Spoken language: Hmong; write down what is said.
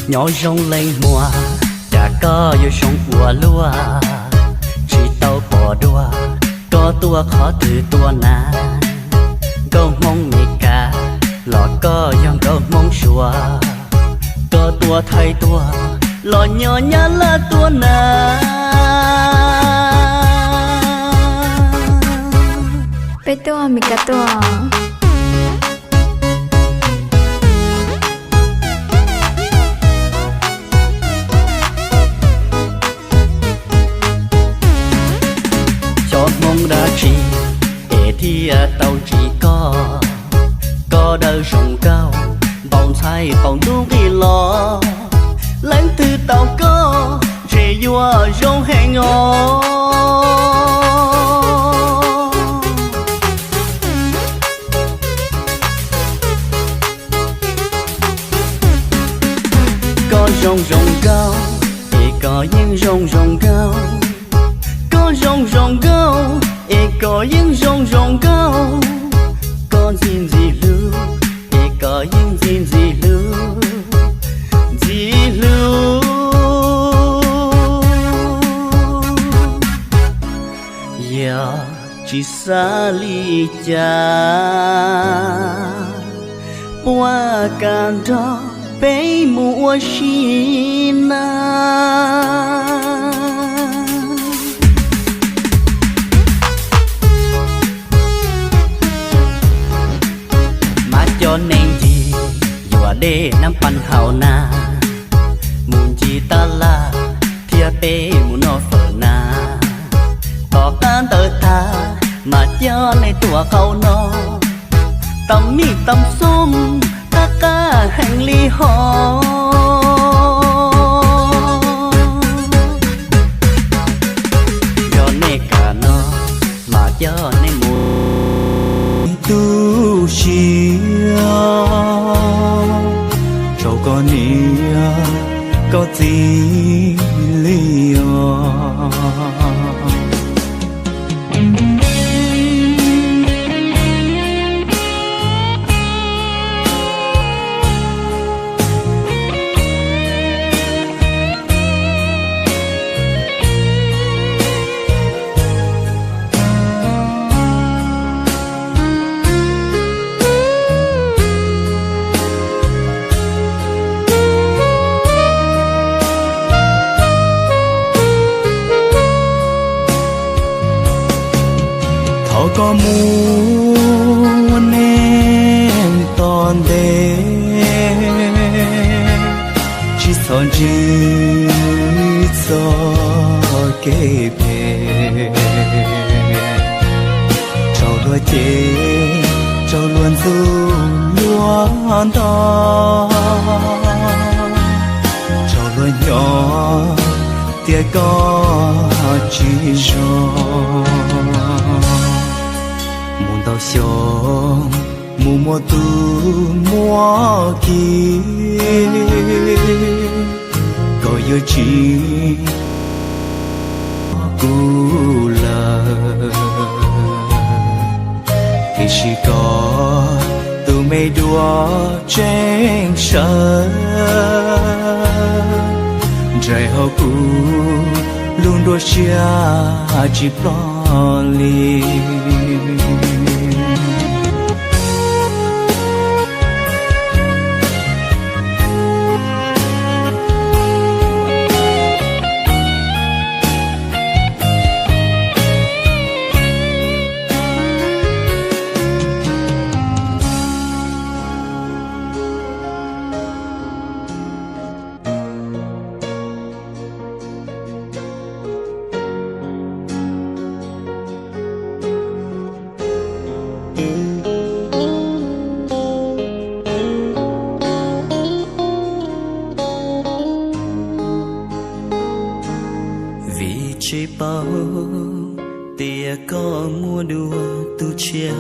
Nyob zoo leej muam, cas koj yuav zoo ua luaj, tsis tau pom dua, koj tuaj qhov twg tuaj na? Nkauj Hmoob Mes Kas los koj yog nkauj Hmoob Suav, koj tuaj Thaib tuaj los nyob Nyab Laj tuaj na? Peb tuaj Mes Kas tuaj. Xyov Hmoob dab tsi es thiaj tau ntsis koj, koj dawb zoo nkauj, npau ntxhais qaum ntuj nqis los, leej twg tau koj ntshe yuav zoo heev os. Koj zoo zoo nkauj, es koj yeej zoo zoo nkauj. Koj zoo zoo nkauj, es koj yeej zoo zoo nkauj. Koj ntxim ntxim hlub, es koj yeej ntxim ntxim hlub, ntxim hlub. Yog tsis xav li cas, puab kam nrog peb mus ua si na. Mas cov neeg ncig yuav dej nab paj hauv na, mus ncig tab laj thiab peb mus noj fawm na. Tom qab ntawd tag mas coj nej tuaj qaum no, tam mij tam xoob qab qab heev li hos. Yog nej kam no mas coj nej mus. Tu siab rau koj niam koj txiv li os. Thov koj mus ua neej tom ntej, tsis txhob ntsib txoj kev phem, raug luag cem, raug luag ntxub luag nto, raug luag nyob tias koj tsis zoo. Mus ntau xyoo, mus muaj tus muaj kiv, koj yuav tsis kuv lawm. Tiam sis koj tus me duab tseeb sawv nraim hauv kuv lub nruab siab tsis ploj li. Vim tsis paub tias koj muaj dua tus tshiab.